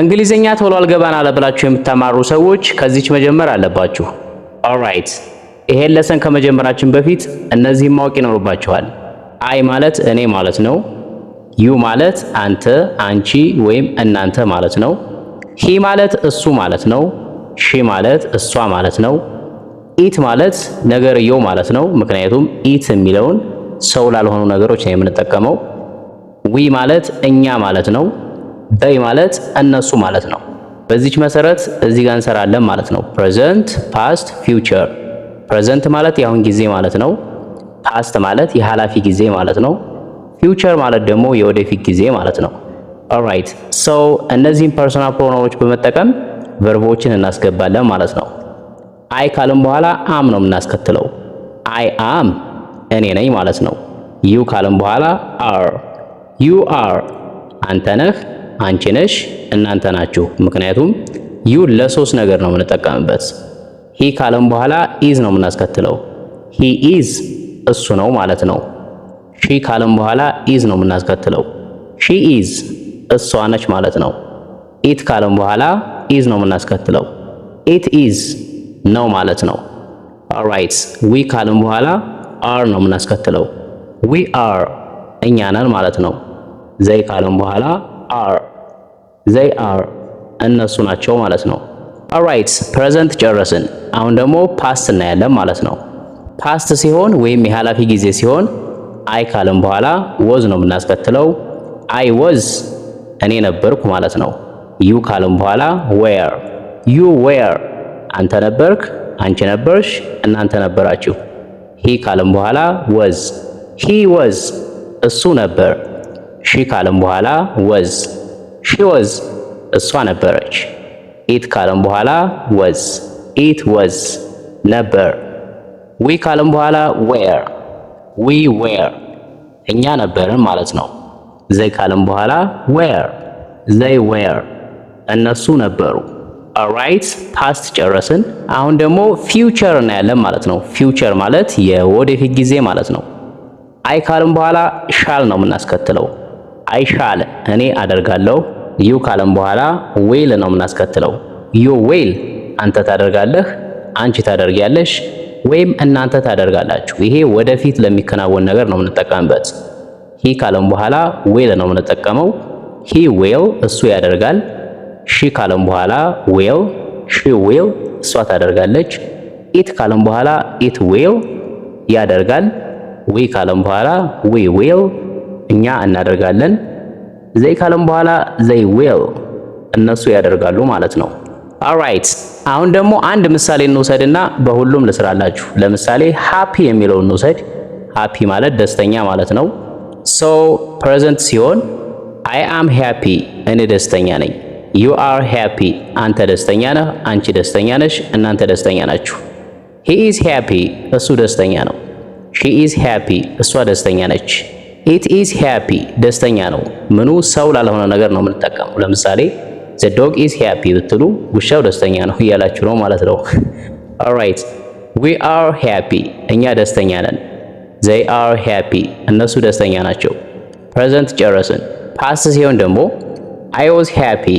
እንግሊዝኛ ቶሎ አልገባን አለ ብላችሁ የምታማርሩ ሰዎች ከዚች መጀመር አለባችሁ። Alright፣ ይሄን lesson ከመጀመራችን በፊት እነዚህን ማወቅ ይኖርባችኋል። I ማለት እኔ ማለት ነው። You ማለት አንተ፣ አንቺ ወይም እናንተ ማለት ነው። He ማለት እሱ ማለት ነው። She ማለት እሷ ማለት ነው። It ማለት ነገርየው ማለት ነው። ምክንያቱም it የሚለውን ሰው ላልሆኑ ነገሮች ነው የምንጠቀመው። We ማለት እኛ ማለት ነው። They ማለት እነሱ ማለት ነው። በዚች መሰረት እዚህ ጋር እንሰራለን ማለት ነው። Present፣ past፣ future። Present ማለት የአሁን ጊዜ ማለት ነው። Past ማለት የኃላፊ ጊዜ ማለት ነው። Future ማለት ደግሞ የወደፊት ጊዜ ማለት ነው። Alright, so እነዚህን personal pronoun ኦች በመጠቀም verb ኦችን እናስገባለን ማለት ነው። I ካልን በኋላ am ነው የምናስከትለው። I am እኔ ነኝ ማለት ነው። You ካልን በኋላ are፣ you are አንተ ነህ፣ አንቺ ነሽ፣ እናንተ ናችሁ። ምክንያቱም you ለሶስት ነገር ነው የምንጠቀምበት። He ካልን በኋላ is ነው የምናስከትለው። He is እሱ ነው ማለት ነው። She ካልን በኋላ is ነው የምናስከትለው። She is እሷ ነች ማለት ነው። It ካልን በኋላ is ነው የምናስከትለው። It is ነው ማለት ነው። Alright, we ካልን በኋላ are ነው የምናስከትለው። We are እኛ ነን ማለት ነው። They ካልን በኋላ are፣ they are እነሱ ናቸው ማለት ነው። Alright, present ጨረስን። አሁን ደግሞ past እናያለን ማለት ነው። Past ሲሆን ወይም የኃላፊ ጊዜ ሲሆን I ካልን በኋላ was ነው የምናስከትለው። I was እኔ ነበርኩ ማለት ነው። You ካልን በኋላ were፣ you were አንተ ነበርክ፣ አንቺ ነበርሽ፣ እናንተ ነበራችሁ። He ካልን በኋላ was፣ he was እሱ ነበር። She ካልን በኋላ was፣ she was እሷ ነበረች። It ካልን በኋላ was፣ it was ነበር። We ካልን በኋላ were፣ we were እኛ ነበርን ማለት ነው። They ካልን በኋላ were፣ they were እነሱ ነበሩ። Alright, past ጨረስን። አሁን ደግሞ future እናያለን ማለት ነው። Future ማለት የወደፊት ጊዜ ማለት ነው። I ካልን በኋላ shall ነው የምናስከትለው። I shall እኔ አደርጋለሁ። You ካልን በኋላ will ነው የምናስከትለው። You will አንተ ታደርጋለህ፣ አንቺ ታደርጊያለሽ ወይም እናንተ ታደርጋላችሁ። ይሄ ወደፊት ለሚከናወን ነገር ነው የምንጠቀምበት። He ካልን በኋላ will ነው የምንጠቀመው። He will እሱ ያደርጋል። She ካልን በኋላ will፣ she will እሷ ታደርጋለች። It ካልን በኋላ it will ያደርጋል። We ካልን በኋላ we will እኛ እናደርጋለን። They ካልን በኋላ they will እነሱ ያደርጋሉ ማለት ነው። Alright, አሁን ደግሞ አንድ ምሳሌ እንውሰድና በሁሉም ልስራላችሁ። ለምሳሌ happy የሚለውን እንውሰድ። Happy ማለት ደስተኛ ማለት ነው። So present ሲሆን I am happy እኔ ደስተኛ ነኝ። You are happy አንተ ደስተኛ ነህ፣ አንቺ ደስተኛ ነሽ፣ እናንተ ደስተኛ ናችሁ። He is happy እሱ ደስተኛ ነው። She is happy እሷ ደስተኛ ነች። It is happy ደስተኛ ነው። ምኑ? ሰው ላልሆነ ነገር ነው የምንጠቀመው። ለምሳሌ the dog is happy ብትሉ ውሻው ደስተኛ ነው እያላችሁ ነው ማለት ነው። Alright, we are happy እኛ ደስተኛ ነን። They are happy እነሱ ደስተኛ ናቸው። Present ጨረስን። Past ሲሆን ደግሞ I was happy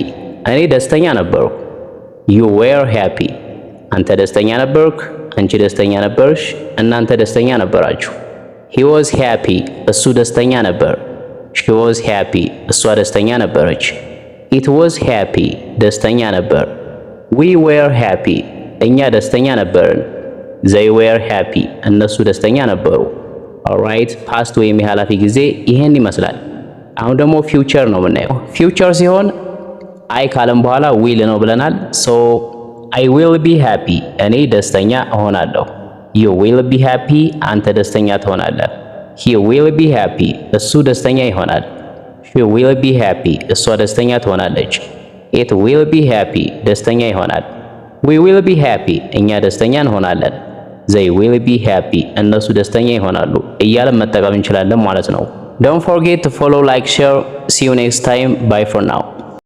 እኔ ደስተኛ ነበርኩ። You were happy አንተ ደስተኛ ነበርክ፣ አንቺ ደስተኛ ነበርሽ፣ እናንተ ደስተኛ ነበራችሁ። He was happy እሱ ደስተኛ ነበር። She was happy እሷ ደስተኛ ነበረች። It was happy ደስተኛ ነበር። We were happy እኛ ደስተኛ ነበርን። They were happy እነሱ ደስተኛ ነበሩ። Alright, past ወይም የኃላፊ ጊዜ ይሄን ይመስላል። አሁን ደግሞ future ነው የምናየው። Future ሲሆን I ካልን በኋላ will ነው ብለናል። So I will be happy እኔ ደስተኛ እሆናለሁ። You will be happy አንተ ደስተኛ ትሆናለህ። He will be happy እሱ ደስተኛ ይሆናል። She will be happy እሷ ደስተኛ ትሆናለች። It will be happy ደስተኛ ይሆናል። We will be happy እኛ ደስተኛ እንሆናለን። They will be happy እነሱ ደስተኛ ይሆናሉ እያልን መጠቀም እንችላለን ማለት ነው። Don't forget to follow, like, share. See you next time. Bye for now.